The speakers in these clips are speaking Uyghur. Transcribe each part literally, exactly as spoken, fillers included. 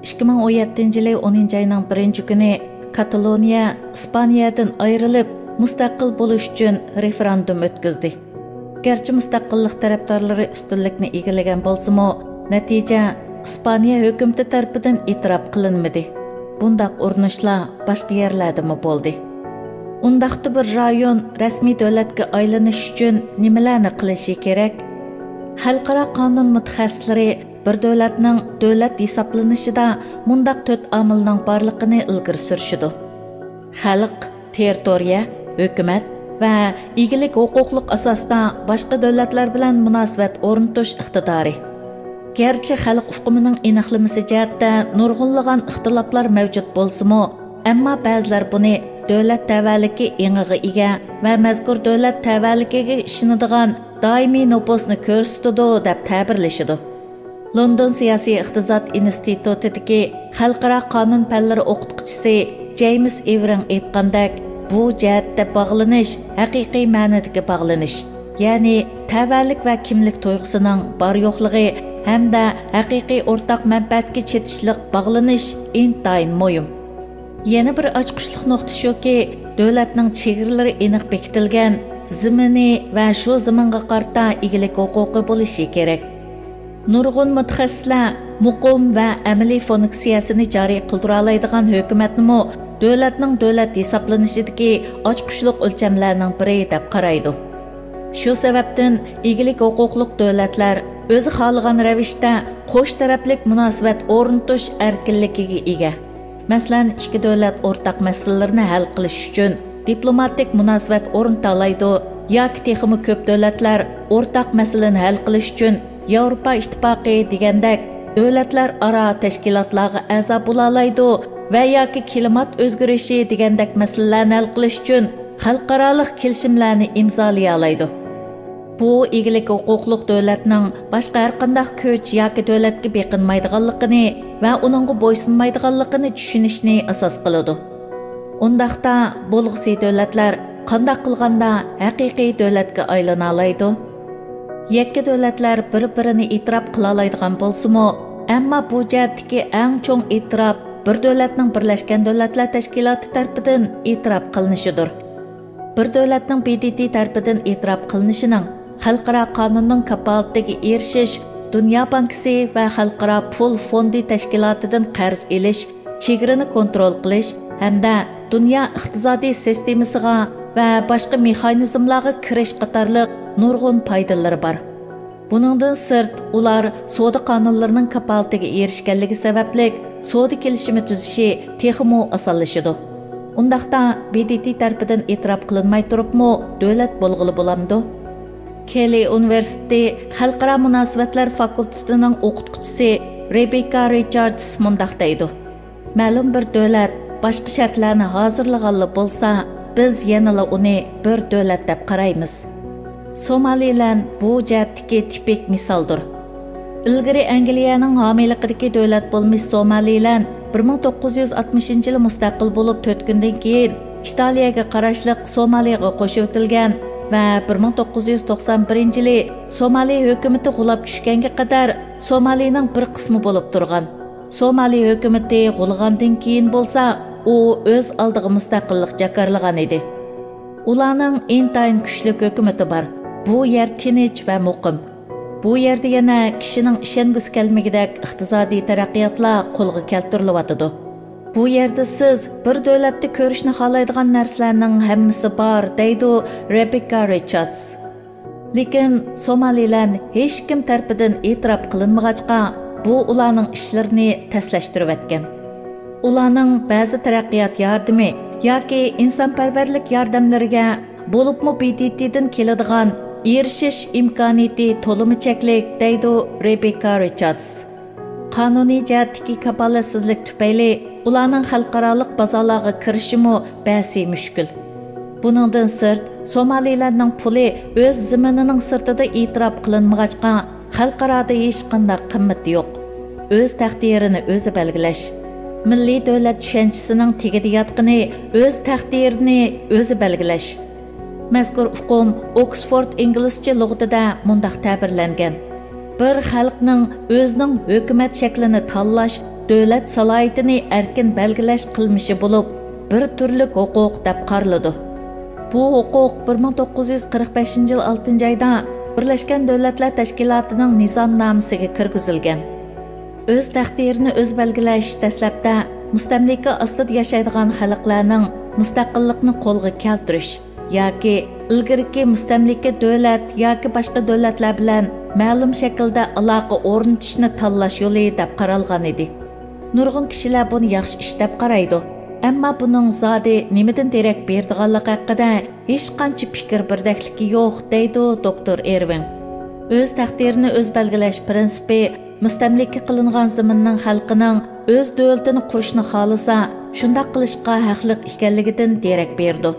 ئىككى مىڭ ئون يەتتىنچى يىلى ئونىنچى ئاينىڭ بىرىنچى كۈنى كاتالونىيە ئىسپانىيەدىن ئايرىلىپ، مۇستەقىل بولۇش ئۈچۈن رېفېراندۇم ئۆتكۈزدى. گەرچە مۇستەقىللىق تەرەپدارلىرى ئۈستۈنلۈكنى ئىگىلىگەن بولسىمۇ، نەتىجە ئىسپانىيە ھۆكۈمىتى تەرىپىدىن ئېتىراپ قىلىنمىدى. بۇنداق ئۇرۇنۇشلار باشقا يەرلەردىمۇ بولدى. ئۇنداقتا بىر رايون رەسمىي دۆلەتكە ئايلىنىش ئۈچۈن نېمىلەرنى قىلىشى كېرەك؟ خەلقئارا قانۇن مۇتەخەسسىسلىرى بىر دۆلەتنىڭ دۆلەت ھېسابلىنىشىدا مۇنداق تۆت ئامىلنىڭ بارلىقىنى ئىلگىرى سۈرۈشىدۇ: خەلق، تېررىتورىيە، ھۆكۈمەت ۋە ئىگىلىك ھوقۇقلۇق ئاساستا باشقا دۆلەتلەر بىلەن مۇناسىۋەت ئورنىتىش ئىقتىدارى. گەرچە خەلق ئۇقۇمىنىڭ ئېنىقلىمىسى جەھەتتە نۇرغۇنلىغان ئىختىلاپلار مەۋجۇت بولسىمۇ، ئەمما بەزىلەر بۇنى دۆلەت تەۋەلىكى ئېڭىغا ئىگە ۋە مەزكۇر دۆلەت تەۋەلىكىگە ئىشىنىدىغان دائىمىي نوپۇسنى كۆرسىتىدۇ، دەپ تەبىرلىشىدۇ. لوندون سىياسىي ئىقتىساد ئىنستىتۇتىدىكى خەلقئارا قانۇن پەنلىرى ئوقۇتقۇچىسى جېيمىس ئېۋرىڭ ئېيتقاندەك، بۇ جەھەتتە باغلىنىش ھەقىقىي مەنىدىكى باغلىنىش، يەنى تەۋەلىك ۋە كىملىك تۇيغۇسىنىڭ بار-يوقلۇقى ھەمدە ھەقىقىي ئورتاق مەنپەئەتكە چېتىشلىق باغلىنىش ئىنتايىن مۇھىم. يەنە بىر ئاچقۇچلۇق نۇقتا شۇكى، دۆلەتنىڭ چېگرىلىرى ئېنىق بېكىتىلگەن، زېمىنى ۋە شۇ زېمىنغا قارىتا ئىگىلىك ھوقۇقى بولۇشى كېرەك. نۇرغۇن مۇتەخەسسىسلەر مۇقىم ۋە ئەمەلىي فۇنكسىيەسىنى جارى قىلدۇرالايدىغان ھۆكۈمەتنىمۇ دۆلەتنىڭ دۆلەت ھېسابلىنىشىدىكى ئاچقۇچلۇق ئۆلچەملەرنىڭ بىرى دەپ قارايدۇ. شۇ سەۋەبتىن ئىگىلىك ھوقۇقلۇق دۆلەتلەر ئۆزى خالىغان رەۋىشتە قوش تەرەپلىك مۇناسىۋەت ئورنىتىش ئەركىنلىكىگە ئىگە. مەسىلەن، ئىككى دۆلەت ئورتاق مەسىلىلىرىنى ھەل قىلىش ئۈچۈن دىپلوماتىك مۇناسىۋەت ئورنىتالايدۇ ياكى تېخىمۇ كۆپ دۆلەتلەر ئورتاق مەسىلىنى ھەل قىلىش ئۈچۈن ياۋروپا ئىتتىپاقى دېگەندەك دۆلەتلەر ئارا تەشكىلاتلارغا ئەزا بولالايدۇ ۋە ياكى كىلىمات ئۆزگىرىشى دېگەندەك مەسىلىلەرنى ھەل قىلىش ئۈچۈن خەلقئارالىق كېلىشىملەرنى ئىمزالىيالايدۇ. بۇ ئىگىلىك ھوقۇقلۇق دۆلەتنىڭ باشقا ھەرقانداق كۈچ ياكى دۆلەتكە بېقىنمايدىغانلىقىنى ۋە ئۇنىڭغا بويسۇنمايدىغانلىقىنى چۈشىنىشنى ئاساس قىلىدۇ. ئۇنداقتا، بولغۇسى دۆلەتلەر قانداق قىلغاندا ھەقىقىي دۆلەتكە ئايلىنالايدۇ؟ يەككە دۆلەتلەر بىر-بىرىنى ئېتىراپ قىلالايدىغان بولسىمۇ، ئەمما بۇ جەھەتتىكى ئەڭ چوڭ ئېتىراپ بىر دۆلەتنىڭ بىرلەشكەن دۆلەتلەر تەشكىلاتى تەرىپىدىن ئېتىراپ قىلىنىشىدۇر. بىر دۆلەتنىڭ ب د ت تەرىپىدىن ئېتىراپ قىلىنىشىنىڭ خەلقئارا قانۇننىڭ كاپالىتىگە ئېرىشىش، دۇنيا بانكىسى ۋە خەلقئارا پۇل فوندى تەشكىلاتىدىن قەرز ئېلىش، چېگرىنى كونترول قىلىش ھەمدە دۇنيا ئىقتىسادىي سىستېمىسىغا ۋە باشقا مېخانىزملارغا كىرىش قاتارلىق نۇرغۇن پايدىلىرى بار. بۇنىڭدىن سىرت، ئۇلار سودا قانۇنلىرىنىڭ كاپالىتىگە ئېرىشكەنلىكى سەۋەبلىك، سودا كېلىشىمى تۈزۈشى تېخىمۇ ئاسانلىشىدۇ. ئۇنداقتا، ب د ت تەرىپىدىن ئېتىراپ قىلىنماي تۇرۇپمۇ دۆلەت بولغىلى بولامدۇ؟ كېلى ئۇنىۋېرسىتېتى خەلقئارا مۇناسىۋەتلەر فاكۇلتېتىنىڭ ئوقۇتقۇچىسى رېبېككا رىچاردس مۇنداق دەيدۇ: مەلۇم بىر دۆلەت باشقا شەرتلەرنى ھازىرلىغانلا بولسا، بىز يەنىلا ئۇنى بىر دۆلەت دەپ قارايمىز. سومالىلەند بۇ جەھەتتىكى تىپىك مىسالدۇر. ئىلگىرى ئەنگلىيەنىڭ ھامىيلىقىدىكى دۆلەت بولمىش سومالىلەند بىر مىڭ توققۇز يۈز ئاتمىشىنچى يىلى مۇستەقىل بولۇپ تۆت كۈندىن كېيىن ئىتالىيەگە قاراشلىق سومالىغا قوشۇۋېتىلگەن ۋە بىر مىڭ توققۇز يۈز توقسان بىرىنچى يىلى سومالى ھۆكۈمىتى غۇلاپ چۈشكەنگە قەدەر سومالىنىڭ بىر قىسمى بولۇپ تۇرغان. سومالى ھۆكۈمىتى غۇلىغاندىن كېيىن بولسا، ئۇ ئۆز ئالدىغا مۇستەقىللىق جاكارلىغان ئىدى. ئۇلارنىڭ ئىنتايىن كۈچلۈك ھۆكۈمىتى بار. بۇ يەر تىنچ ۋە مۇقىم. بۇ يەردە يەنە كىشىنىڭ ئىشەنگۈسى كەلمىگۈدەك ئىقتىسادىي تەرەققىياتلار قولغا كەلتۈرۈلۈۋاتىدۇ. بۇ يەردە سىز بىر دۆلەتتە كۆرۈشنى خالايدىغان نەرسىلەرنىڭ ھەممىسى بار، دەيدۇ رېبېككا رىچاردس. لېكىن سومالىلەند ھېچكىم تەرىپىدىن ئېتىراپ قىلىنمىغاچقا، بۇ ئۇلارنىڭ ئىشلىرىنى تەسلەشتۈرۈۋەتكەن. ئۇلارنىڭ بەزى تەرەققىيات ياردىمى ياكى ئىنسانپەرۋەرلىك ياردەملىرىگە، بولۇپمۇ ب د ت دىن كېلىدىغان ئېرىشىش ئىمكانىيىتى تولىمۇ چەكلىك، دەيدۇ رېبېككا رىچاردس. قانۇنىي جەھەتتىكى كاپالەتسىزلىك تۈپەيلى ئۇلارنىڭ خەلقئارالىق بازارلارغا كىرىشىمۇ بەسى مۈشكۈل. بۇنىڭدىن سىرت، سومالىلەندنىڭ پۇلى ئۆز زېمىنىنىڭ سىرتىدا ئېتىراپ قىلىنمىغاچقا، خەلقئارادا ھېچقانداق قىممىتى يوق. ئۆز تەقدىرىنى ئۆزى بەلگىلەش. مىللىي دۆلەت چۈشەنچىسىنىڭ تېگىدە ياتقىنى ئۆز تەقدىرىنى ئۆزى بەلگىلەش. مەزكۇر ئۇقۇم ئوكسفورد ئىنگلىزچە لۇغىتىدە مۇنداق تەبىرلەنگەن: بىر خەلقنىڭ ئۆزىنىڭ ھۆكۈمەت شەكلىنى تاللاش، دۆلەت سالاھىيىتىنى ئەركىن بەلگىلەش قىلمىشى بولۇپ، بىر تۈرلۈك ھوقۇق دەپ قارىلىدۇ. بۇ ھوقۇق بىر مىڭ توققۇز يۈز قىرىق بەشىنچى يىل ئالتىنچى ئايدا بىرلەشكەن دۆلەتلەر تەشكىلاتىنىڭ نىزامنامىسىگە كىرگۈزۈلگەن. ئۆز تەقدىرىنى ئۆزى بەلگىلەش دەسلەپتە مۇستەملىكە ئاستىدا ياشايدىغان خەلقلەرنىڭ مۇستەقىللىقنى قولغا كەلتۈرۈش ياكى ئىلگىرىكى مۇستەملىكە دۆلەت ياكى باشقا دۆلەتلەر بىلەن مەلۇم شەكىلدە ئالاقە ئورنىتىشنى تاللاش يولى دەپ قارالغان ئىدى. نۇرغۇن كىشىلەر بۇنى ياخشى ئىش دەپ قارايدۇ. ئەمما بۇنىڭ زادى نېمىدىن دېرەك بېرىدىغانلىقى ھەققىدە ھېچقانچە پىكىر بىردەكلىكى يوق، دەيدۇ دوكتور ئېرۋىڭ. ئۆز تەقدىرىنى ئۆزى بەلگىلەش پىرىنسىپى مۇستەملىكە قىلىنغان زېمىننىڭ خەلقىنىڭ ئۆز دۆلىتىنى قۇرۇشنى خالىسا، شۇنداق قىلىشقا ھەقلىق ئىكەنلىكىدىن دېرەك بېرىدۇ.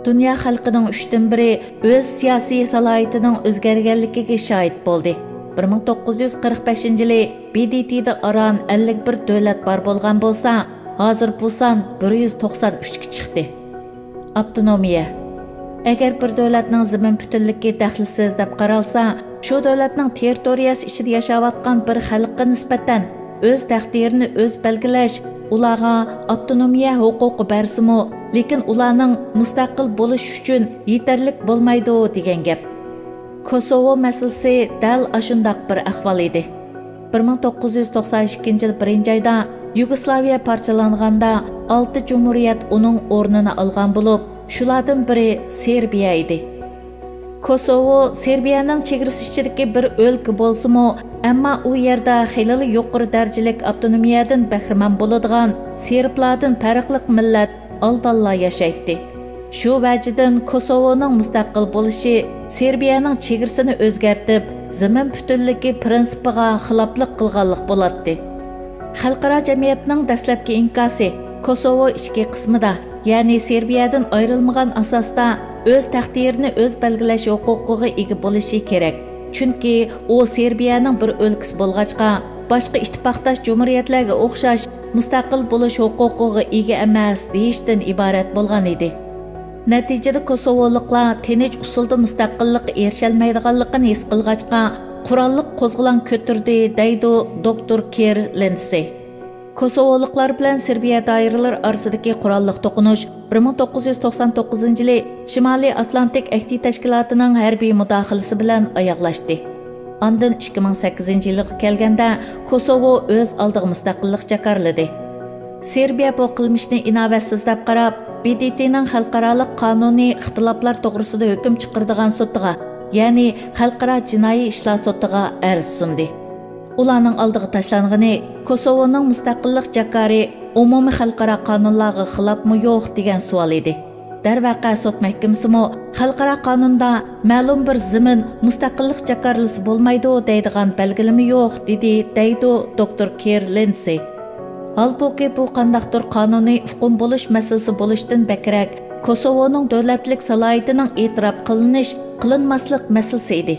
دۇنيا خەلقىنىڭ ئۈچتىن بىرى ئۆز سىياسىي سالاھىيىتىنىڭ ئۆزگەرگەنلىكىگە شاھىت بولدى. بىر مىڭ توققۇز يۈز قىرىق بەشىنچى يىلى ب د ت دا ئاران ئەللىك بىر دۆلەت بار بولغان بولسا، ھازىر بۇ سان بىر يۈز توقسان ئۈچكە چىقتى. ئاپتونومىيە. ئەگەر بىر دۆلەتنىڭ زېمىن پۈتۈنلۈكى دەخلىسىز دەپ قارالسا، شۇ دۆلەتنىڭ تېررىتورىيەسى ئىچىدە ياشاۋاتقان بىر خەلققە نىسبەتەن ئۆز تەقدىرىنى ئۆزى بەلگىلەش، ئۇلارغا ئاپتونومىيە ھوقۇقى بەرسىمۇ، لېكىن ئۇلارنىڭ مۇستەقىل بولۇش ئۈچۈن يېتەرلىك بولمايدۇ دېگەن گەپ. كوسوۋو مەسىلىسى دەل ئاشۇنداق بىر ئەھۋال ئىدى. بىر مىڭ توققۇز يۈز توقسان ئىككىنچى يىل بىرىنچى ئايدا يۇگوسلاۋىيە پارچىلانغاندا، ئالتە جۇمھۇرىيەت ئۇنىڭ ئورنىنى ئالغان بولۇپ، شۇلاردىن بىرى سېربىيە ئىدى. كوسوۋو سېربىيەنىڭ چېگرىسى ئىچىدىكى بىر ئۆلكە بولسىمۇ، ئەمما ئۇ يەردە خېلىلا يۇقىرى دەرىجىلىك ئاپتونومىيەدىن بەھرىمەن بولىدىغان سېربلادىن پەرقلىق مىللەت ئالبانلار ياشايتتى. شۇ ۋەجىدىن كوسوۋونىڭ مۇستەقىل بولۇشى سېربىيەنىڭ چېگرىسىنى ئۆزگەرتىپ، زېمىن پۈتۈنلۈكى پىرىنسىپىغا خىلاپلىق قىلغانلىق بولاتتى. خەلقئارا جەمئىيەتنىڭ دەسلەپكى ئىنكاسى كوسوۋو ئىچكى قىسمىدا، يەنى سېربىيەدىن ئايرىلمىغان ئاساستا ئۆز تەقدىرىنى ئۆز بەلگىلەش ھوقۇقىغا ئىگە بولۇشى كېرەك. چۈنكى ئۇ سېربىيەنىڭ بىر ئۆلكىسى بولغاچقا، باشقا ئىتتىپاقداش جۇمھۇرىيەتلەرگە ئوخشاش مۇستەقىل بولۇش ھوقۇقىغا ئىگە ئەمەس دېيىشتىن ئىبارەت بولغان ئىدى. نەتىجىدە كوسوۋولۇقلار تىنچ ئۇسۇلدا مۇستەقىللىققا ئېرىشەلمەيدىغانلىقىنى ھېس قىلغاچقا، قوراللىق قوزغىلاڭ كۆتۈردى، دەيدۇ دوكتور كىر لىندسېي. كوسوۋولۇقلار بىلەن سېربىيە دائىرىلىرى ئارىسىدىكى قوراللىق توقۇنۇش بىر مىڭ توققۇز يۈز توقسان توققۇزىنچى يىلى شىمالىي ئاتلانتىك ئەھدى تەشكىلاتىنىڭ ھەربىي مۇداخىلىسى بىلەن ئاياغلاشتى. ئاندىن ئىككى مىڭ سەككىزىنچى يىلغا كەلگەندە، كوسوۋو ئۆز ئالدىغا مۇستەقىللىق جاكارلىدى. سېربىيە بۇ قىلمىشنى ئىناۋەتسىز دەپ قاراپ، ب د ت نىڭ خەلقئارالىق قانۇنىي ئىختىلاپلار توغرىسىدا ھۆكۈم چىقىرىدىغان سوتىغا، يەنى خەلقئارا جىنايى ئىشلار سوتىغا ئەرز سۇندى. ئۇلارنىڭ ئالدىغا تاشلانغىنى كوسوۋونىڭ مۇستەقىللىق جاكارى ئومۇمىي خەلقئارا قانۇنلارغا خىلاپمۇ يوق دېگەن سوئال ئىدى. دەرۋەقە، سوت مەھكىمىسىمۇ خەلقئارا قانۇندا مەلۇم بىر زېمىن مۇستەقىللىق جاكارلىسا بولمايدۇ دەيدىغان بەلگىلىمە يوق، دېدى، دەيدۇ دوكتور كىر لىندسېي. ھالبۇكى، بۇ قانداقتۇر قانۇنىي ئۇقۇم بولۇش مەسىلىسى بولۇشتىن بەكرەك، كوسوۋونىڭ دۆلەتلىك سالاھىيىتىنىڭ ئېتىراپ قىلىنىش، قىلىنماسلىق مەسىلىسى ئىدى.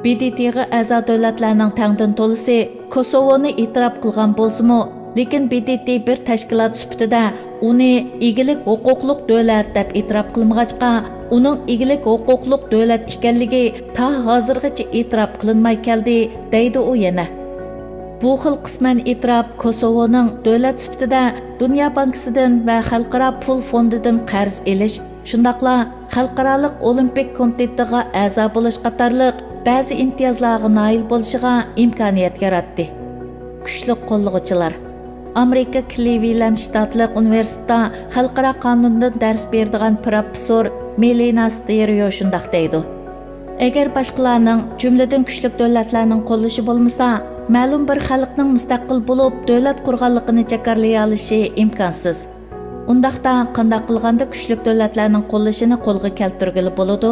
ب د ت غا ئەزا دۆلەتلەرنىڭ تەڭدىن تولىسى كوسوۋونى ئېتىراپ قىلغان بولسىمۇ، لېكىن ب د ت بىر تەشكىلات سۈپىتىدە ئۇنى ئىگىلىك ھوقۇقلۇق دۆلەت دەپ ئېتىراپ قىلمىغاچقا، ئۇنىڭ ئىگىلىك ھوقۇقلۇق دۆلەت ئىكەنلىكى تا ھازىرغىچە ئېتىراپ قىلىنماي كەلدى، دەيدۇ ئۇ يەنە. بۇ خىل قىسمەن ئېتىراپ كوسوۋونىڭ دۆلەت سۈپىتىدە دۇنيا بانكىسىدىن ۋە خەلقئارا پۇل فوندىدىن قەرز ئېلىش، شۇنداقلا خەلقئارالىق ئولىمپىك كومىتېتىغا ئەزا بولۇش قاتارلىق بەزى ئىمتىيازلارغا نائىل بولۇشىغا ئىمكانىيەت ياراتتى. كۈچلۈك قوللىغۇچىلار. ئامېرىكا كلىۋلاند شتاتلىق ئۇنىۋېرسىتېتتا خەلقئارا قانۇندىن دەرس بېرىدىغان پروفېسسور مېلىنا ستېرىيو شۇنداق دەيدۇ: ئەگەر باشقىلارنىڭ، جۈملىدىن كۈچلۈك دۆلەتلەرنىڭ قوللىشى بولمىسا، مەلۇم بىر خەلقنىڭ مۇستەقىل بولۇپ، دۆلەت قۇرغانلىقىنى جاكارلىيالىشى ئىمكانسىز. ئۇنداقتا قانداق قىلغاندا كۈچلۈك دۆلەتلەرنىڭ قوللىشىنى قولغا كەلتۈرگىلى بولىدۇ؟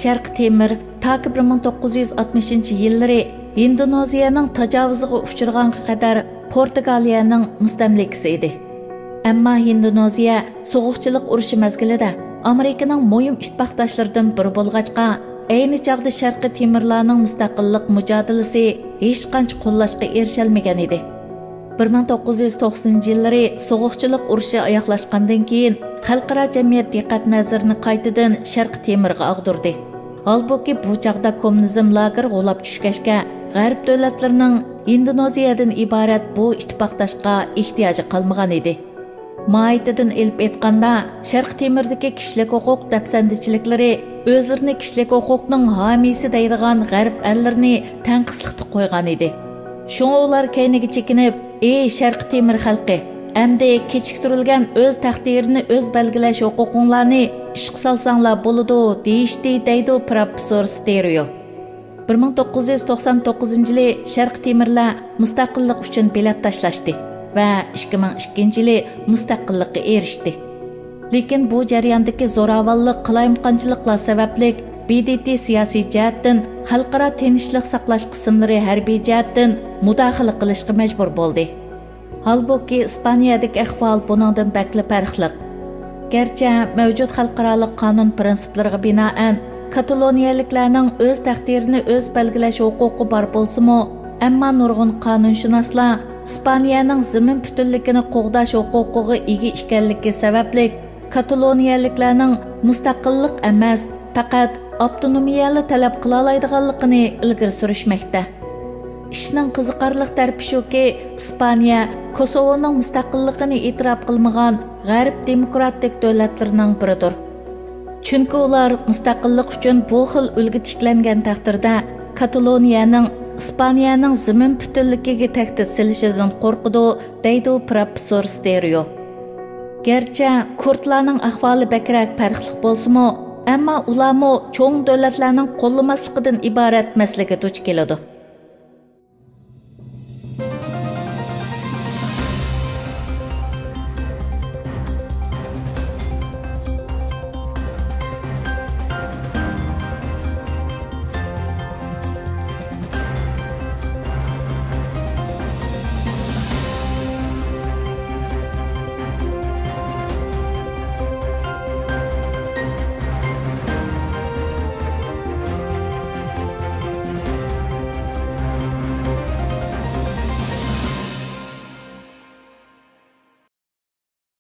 شەرقىي تېمىر تاكى بىر مىڭ توققۇز يۈز ئاتمىشىنچى يىللىرى ھىندونېزىيەنىڭ تاجاۋۇزىغا ئۇچرىغانغا قەدەر پورتۇگالىيەنىڭ مۇستەملىكىسى ئىدى. ئەمما ھىندونېزىيە سوغۇقچىلىق ئۇرۇشى مەزگىلىدە ئامېرىكىنىڭ مۇھىم ئىتتىپاقداشلىرىدىن بىرى بولغاچقا، ئەينى چاغدا شەرقىي تېمىرلارنىڭ مۇستەقىللىق مۇجادىلىسى ھېچقانچە قوللاشقا ئېرىشەلمىگەن ئىدى. بىر مىڭ توققۇز يۈز توقسىنىنچى يىللىرى سوغۇقچىلىق ئۇرۇشى ئاياغلاشقاندىن كېيىن، خەلقئارا جەمئىيەت دىققەت نەزىرىنى قايتىدىن شەرقىي تېمىرغا ئاغدۇردى. ھالبۇكى، بۇ چاغدا كوممۇنىزم لاگېرى غۇلاپ چۈشكەچكە، غەرب دۆلەتلىرىنىڭ ئىندونېزىيەدىن ئىبارەت بۇ ئىتتىپاقداشقا ئېھتىياجى قالمىغان ئىدى. ماھىيىتىدىن ئېلىپ ئېيتقاندا، شەرقىي تىموردىكى كىشىلىك ھوقۇق دەپسەندىچىلىكلىرى ئۆزلىرىنى كىشىلىك ھوقۇقنىڭ ھامىيسى دەيدىغان غەرب ئەللىرىنى تەڭقىسلىقتا قويغان ئىدى. شۇڭا ئۇلار كەينىگە چېكىنىپ، ئى شەرقىي تىمور خەلقى، ئەمدى كېچىكتۈرۈلگەن ئۆز تەقدىرىنى ئۆز بەلگىلەش ھوقۇقۇڭلارنى ئىشقا سالساڭلار بولىدۇ، دېيىشتى، دەيدۇ پروفېسسور ستېرىيو. بىر مىڭ توققۇز يۈز توقسان توققۇزىنچى يىلى شەرقىي تىمورلار مۇستەقىللىق ئۈچۈن بېلەت تاشلاشتى ۋە ئىككى مىڭ ئىككىنچى يىلى مۇستەقىللىققا ئېرىشتى. لېكىن بۇ جەرياندىكى زوراۋانلىق، قالايمىقانچىلىقلار سەۋەبلىك ب د ت سىياسىي جەھەتتىن، خەلقئارا تىنچلىق ساقلاش قىسىملىرى ھەربىي جەھەتتىن مۇداخىلە قىلىشقا مەجبۇر بولدى. ھالبۇكى، ئىسپانىيەدىكى ئەھۋال بۇنىڭدىن بەكلا پەرقلىق. گەرچە مەۋجۇت خەلقئارالىق قانۇن پىرىنسىپلىرىغا بىنائەن، كاتالونىيەلىكلەرنىڭ ئۆز تەقدىرىنى ئۆز بەلگىلەش ھوقۇقى بار بولسىمۇ، ئەمما نۇرغۇن قانۇنشۇناسلار ئىسپانىيەنىڭ زېمىن پۈتۈنلۈكىنى قوغداش ھوقۇقىغا ئىگە ئىكەنلىكى سەۋەبلىك، كاتالونىيەلىكلەرنىڭ مۇستەقىللىق ئەمەس، پەقەت ئاپتونومىيەلا تەلەپ قىلالايدىغانلىقىنى ئىلگىرى سۈرۈشمەكتە. ئىشنىڭ قىزىقارلىق تەرىپى شۇكى، ئىسپانىيە كوسوۋونىڭ مۇستەقىللىقىنى ئېتىراپ قىلمىغان غەرب دېموكراتىك دۆلەتلىرىنىڭ بىرىدۇر. چۈنكى ئۇلار مۇستەقىللىق ئۈچۈن بۇ خىل ئۈلگە تىكلەنگەن تەقدىردە، كاتالونىيەنىڭ ئىسپانىيەنىڭ زېمىن پۈتۈنلۈكىگە تەھدىت سېلىشىدىن قورقىدۇ، دەيدۇ پروفېسسور ستېرىيو. گەرچە كۇردلارنىڭ ئەھۋالى بەكرەك پەرقلىق بولسىمۇ، ئەمما ئۇلارمۇ چوڭ دۆلەتلەرنىڭ قوللىماسلىقىدىن ئىبارەت مەسىلىگە دۇچ كېلىدۇ.